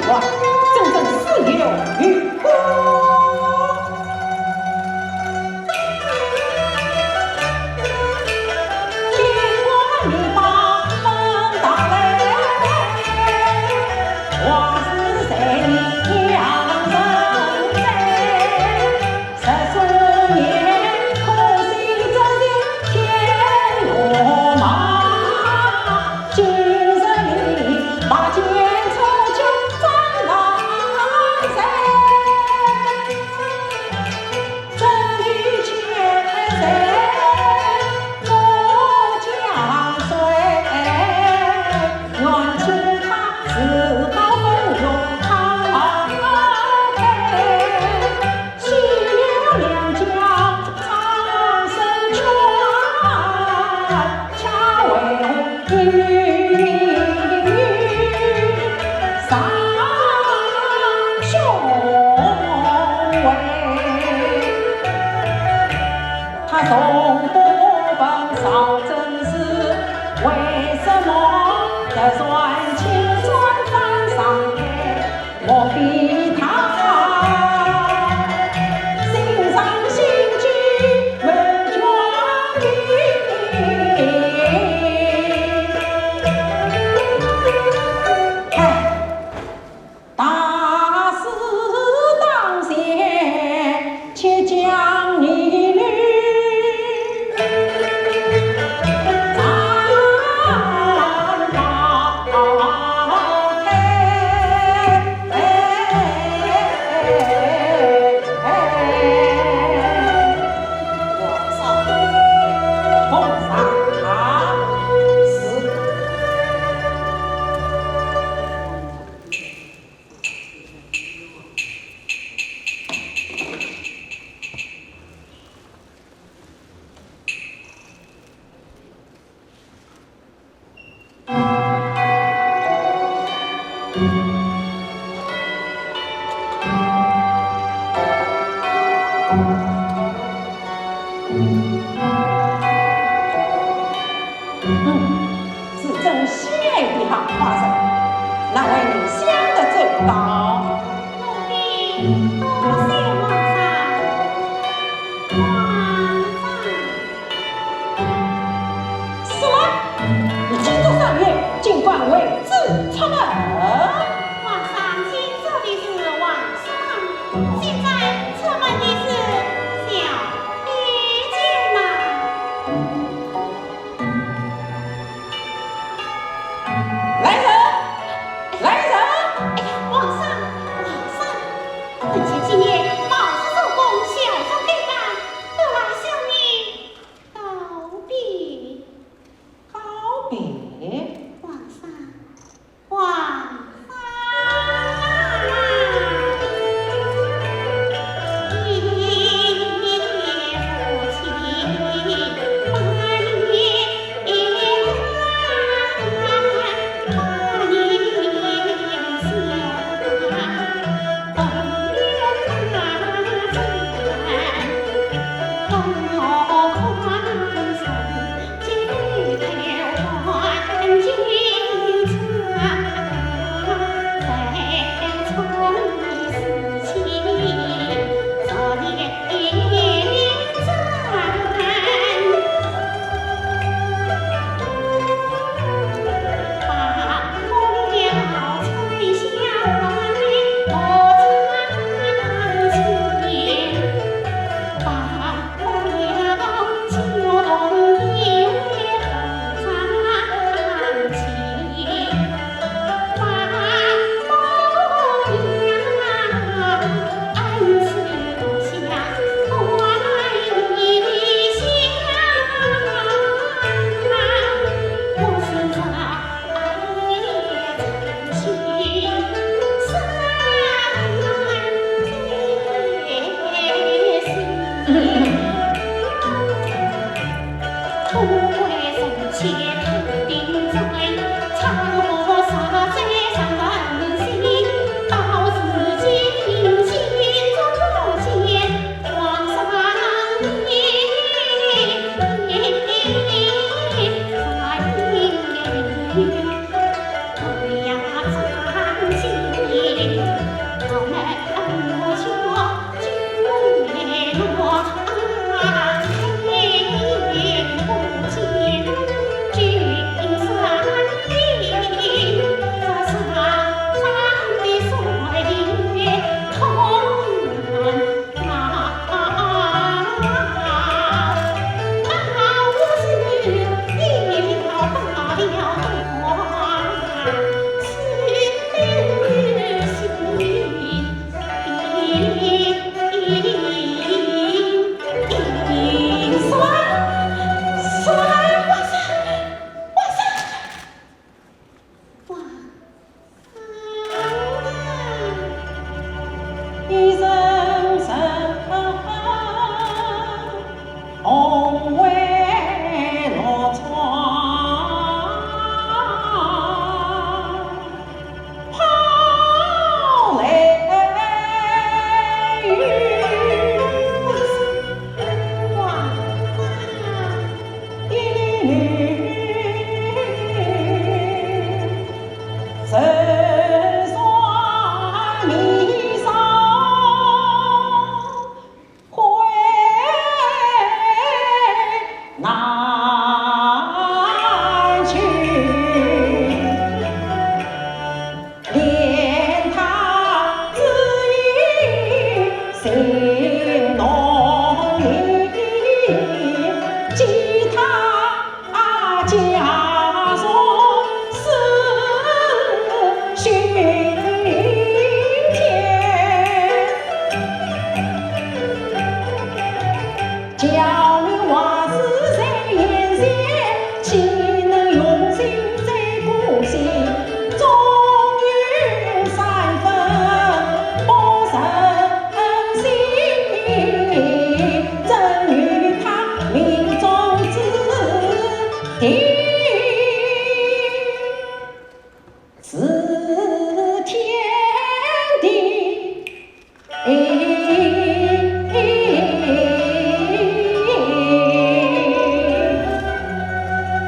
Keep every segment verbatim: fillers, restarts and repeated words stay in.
哇，真正是有功。嗯，是真心爱的好花生，难为你想得周到。奴婢多谢皇上。皇上。 是吗？你今朝赏月，竟敢为子出门？皇上今朝的是皇上，现在出门的是小太监呐。来人！来人！哎呀，皇上，皇上，本宫今夜冒失做宫，小生该班，特来向你 告别。告别？皇上，皇上。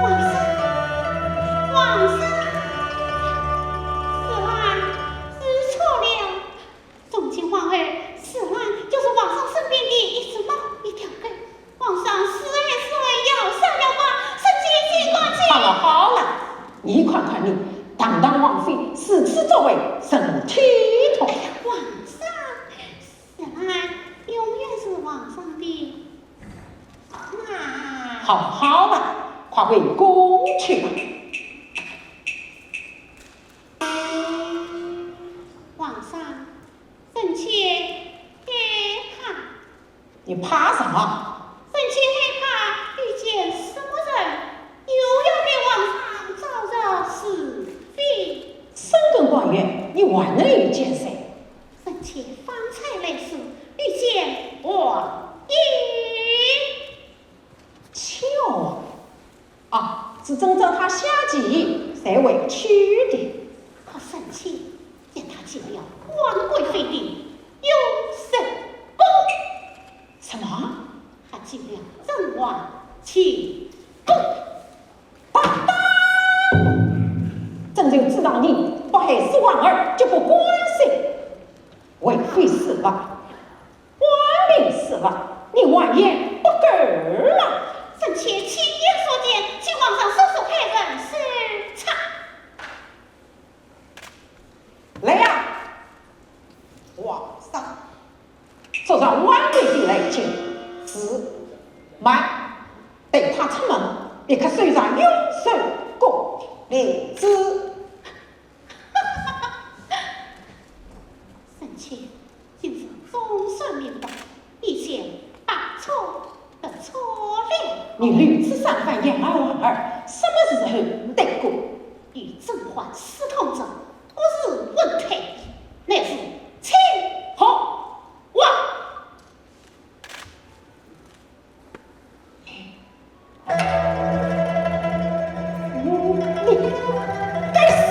王上，王上，是俺知错了。从今往后，是俺就是王上身边的一只猫、一条狗。王上是爱是爱，要杀要剐，是尽心尽意。好了好了，你看看你，堂堂王妃如此作为，什么体统？哎呀，王上，是俺永远是王上的 好好了，快回宫去吧。王上，臣妾害怕。你怕什么？臣妾害怕遇见什么人，又要给王上招惹是非。深更半夜，你还能遇见谁？ 臣妾方才来时遇见王爷。巧啊！啊，是正找他下棋才回去的。可臣妾见他进了皇贵妃的永寿宫。什么？他进了正王清宫。 当当！朕就知道你不害死皇儿就不管事。为妃死了，官兵死了，你还言不够了。臣妾亲眼所见，请皇上速速派人搜查。 来呀，皇上，速传万岁殿来请。是，慢，待他出门，立刻搜查永寿宫。来旨。臣妾今日总算明白，以前大错特错了。你如此伤害养儿皇儿，什么时候得过？与甄嬛私通者， 不是文退，乃是清皇。你该死！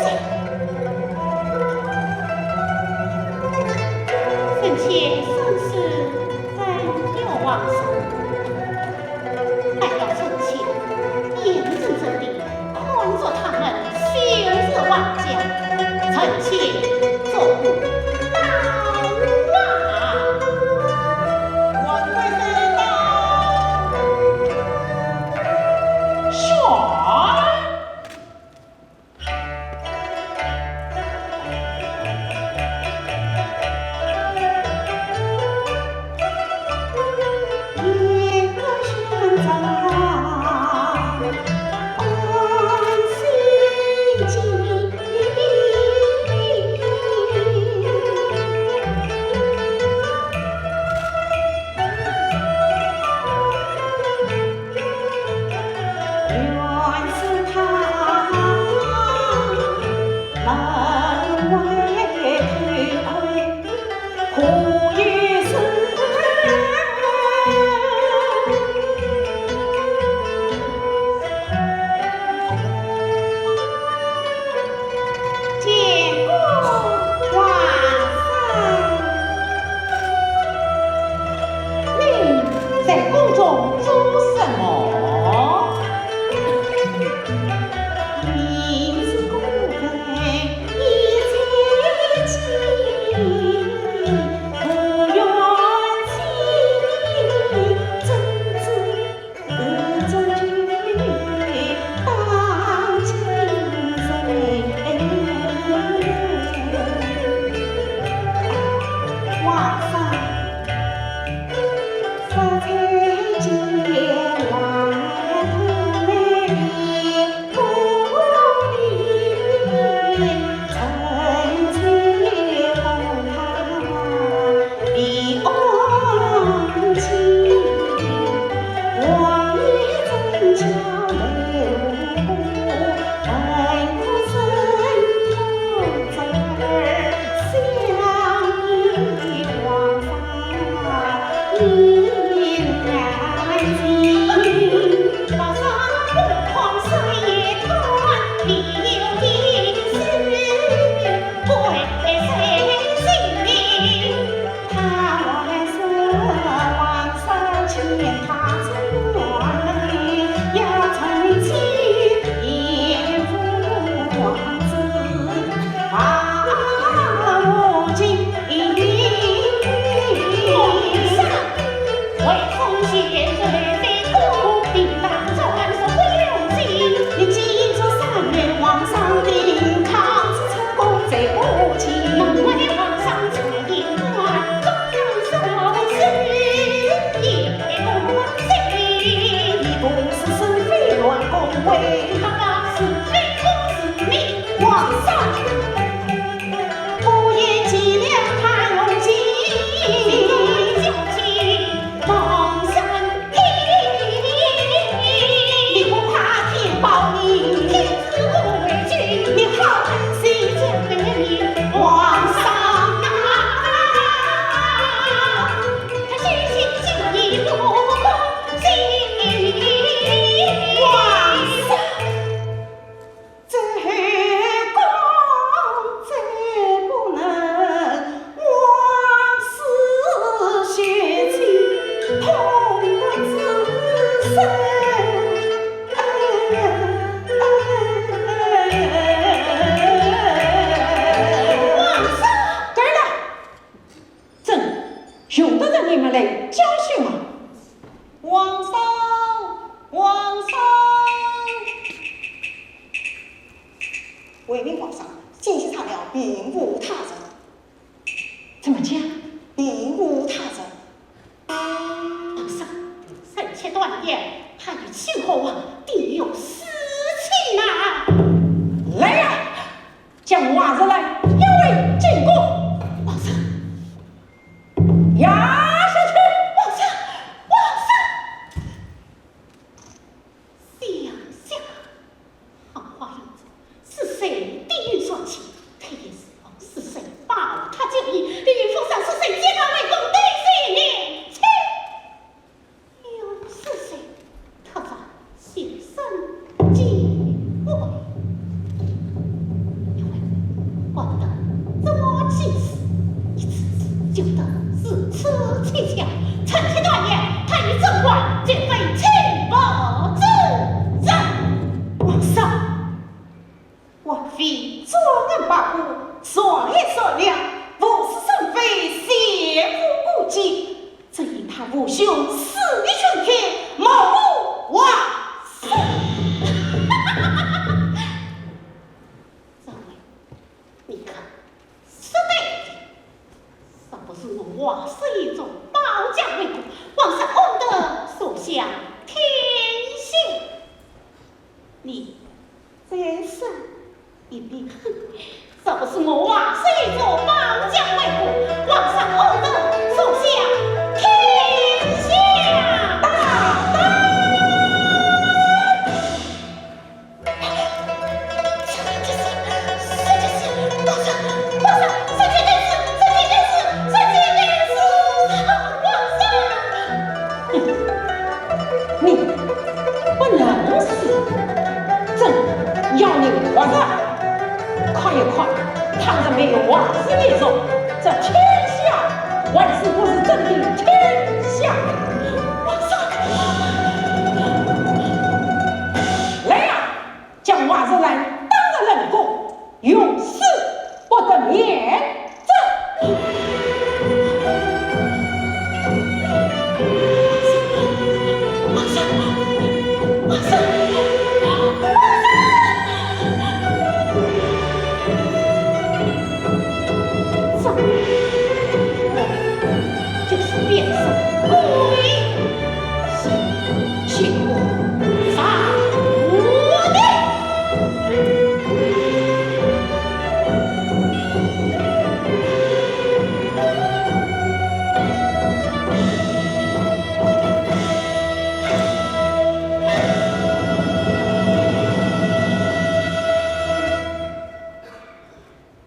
臣妾生死任由皇上。 待到臣妾眼睁睁地看着他们羞辱王家，臣妾做不为他是非公是民。皇上，不言计量他用计，皇上听。你不怕天报应，天知我为君，你好狠心将人命，皇上啊！他信心信义不公心。皇上，这后宫再不能王室血气，痛不自胜。皇上，够了！朕用得着你们来教训吗？皇上，皇上！回禀皇上，奸细查了，并无他人。怎么讲？并无他人。皇上，臣妾断言，他与清河王定有私情呐！来呀，将王氏来押回金宫。皇上，押下去。皇上，皇上！ 想想，好花林子是谁的御传亲，他也是奉是谁保他就义，李府上是谁接他为公的谁年轻，又是谁特招学生机会？ 怪不得这几次一次次救得如此蹊跷，臣妾断言，他与甄嬛绝非亲父之人。皇上，华妃专横八股，善言善良，无事生非，前赴后继。 只因他父兄势力群天，冒无王室。张伟，你看，说对了，若不是我王氏一族保驾护航，皇上安得所向披靡？ 你再说一遍。若不是我王氏一族保驾护航，皇上安得所向披靡？大胆！这就是，这就是皇上，皇上，这就是，这就是，这就是皇上！ 你不能死，朕要你活着。看一看，倘若没有王氏一族，这天下还是不是朕的天下？皇上！来呀，将王氏来当着冷宫，永世不得免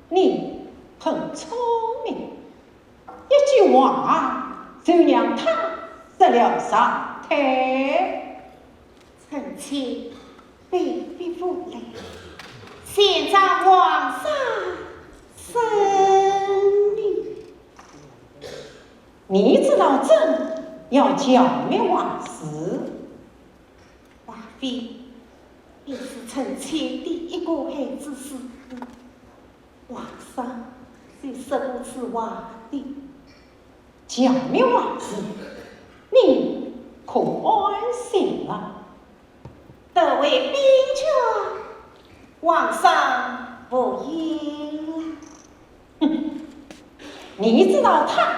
你很聪明，一句话就让他失了常态。 臣妾被逼无奈，前召皇上审理。你知道朕要剿灭王氏？华妃，你是臣妾第一个孩子死的，皇上是说过此话的。剿灭王氏，你可安心了？ 得为边疆，皇上无恙。哼，你知道他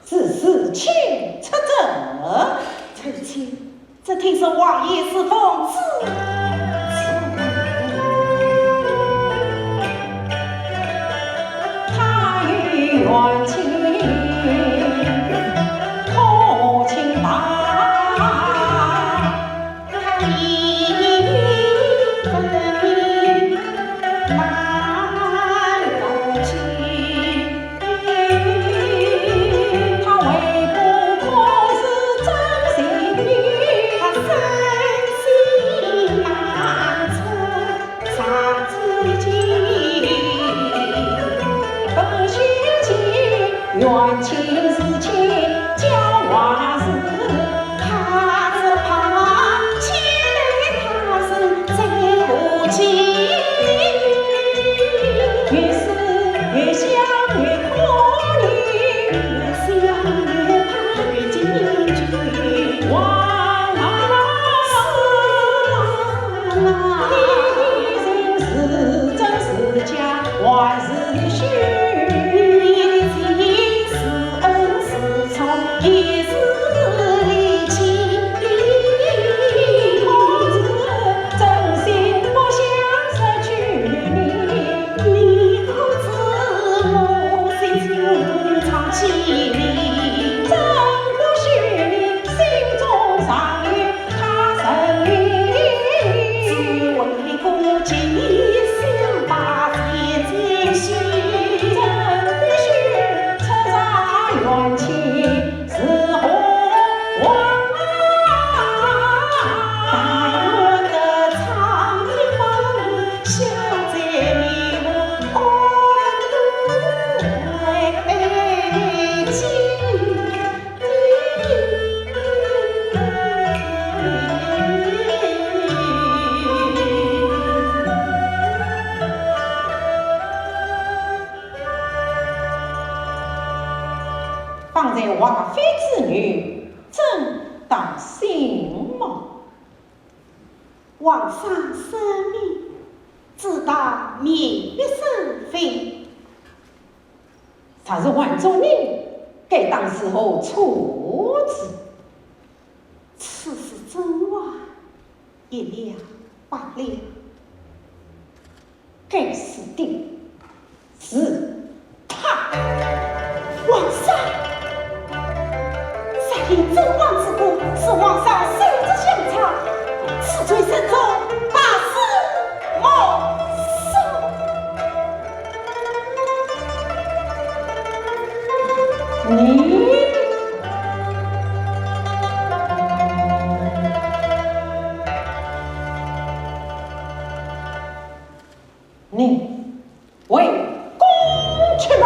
是自请出征？臣妾只听说王爷是奉旨。皇上圣明，子当明辨是非。若是换做你，该当如何处置？此事怎话一了百了。 该死的是他。皇上，杀害周王之功，是皇上圣旨相传，此罪深重，百死莫赦。你，你 回宫去吧。